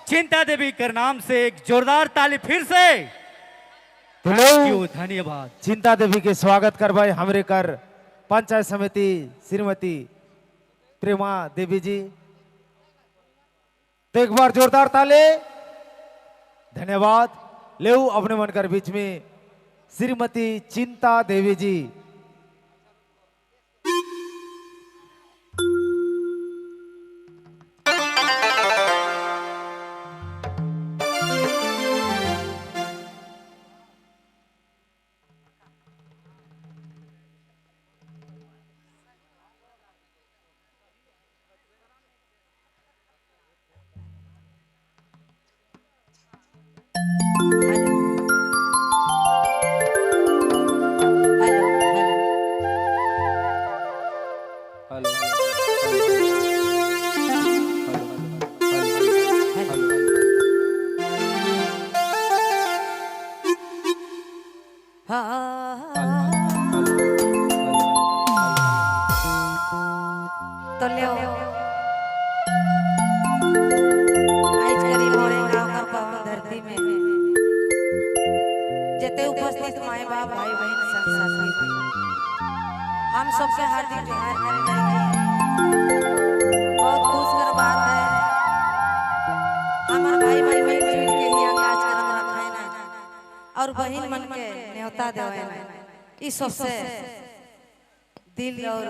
चिंता देवी कर नाम से एक जोरदार ताली फिर से। तो क्यों धन्यवाद। चिंता देवी के स्वागत करवाए हमरे कर पंचायत समिति श्रीमती प्रेमा देवी जी। तो एक बार जोरदार ताले, धन्यवाद। ले अपने मन कर बीच में श्रीमती चिंता देवी जी। हेलो हेलो हेलो हेलो हाँ तो ले आज करी मोरे गांव का पावन धरती में जते उपस्थित माए बाप भाई बहन संग साथी, हम सबसे हार्दिक जोहार करें। बहुत खुश कर बात है, हमार भाई भाई मिल जुल के ही कार्यक्रम रखाए ना और बहन मन के न्योता देवे ना। इस सबसे दिल और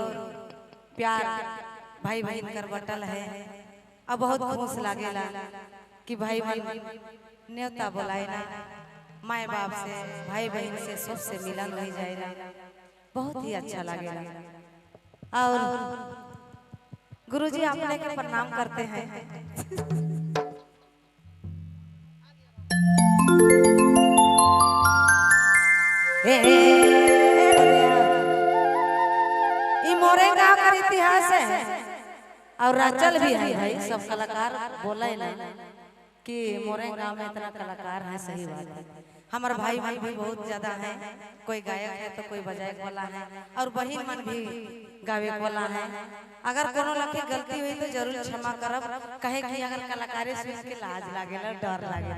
प्यार भाई बहन कर बटल है। अब बहुत खुश लागेला कि भाई बहन न्योता बोलाए ना, माए बाप से भाई बहन से सबसे मिलन हो जाएला, बहुत ही अच्छा लागेला। और गुरुजी आपने के प्रणाम करते हैं। ई मोरे गांव का इतिहास है और राचल भी है भाई। सब कलाकार बोले ना कि मोरे गांव में इतना कलाकार हैं, सही बात है। हमारे भाई भाई भी बहुत ज्यादा हैं, कोई गायक है तो कोई बजाए वाला है और बहन मन भी गावे वाला है। अगर कोनो लखे गलती हुई तो जरूर क्षमा करब, कहे कि अगर कलाकारे सुन के लाज लागेला, डर लागेला।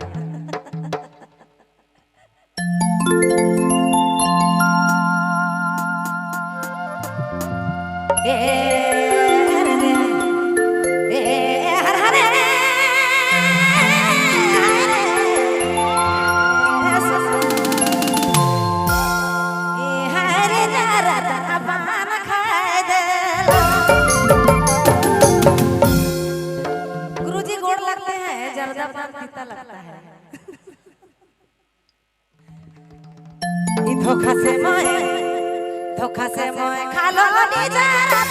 ए हर हरे गुरुजी गोड़ लगते हैं, जर्दा पान तीता लगता है। धोखा से मोए, धोखा से मोए खालो नी जरा पान।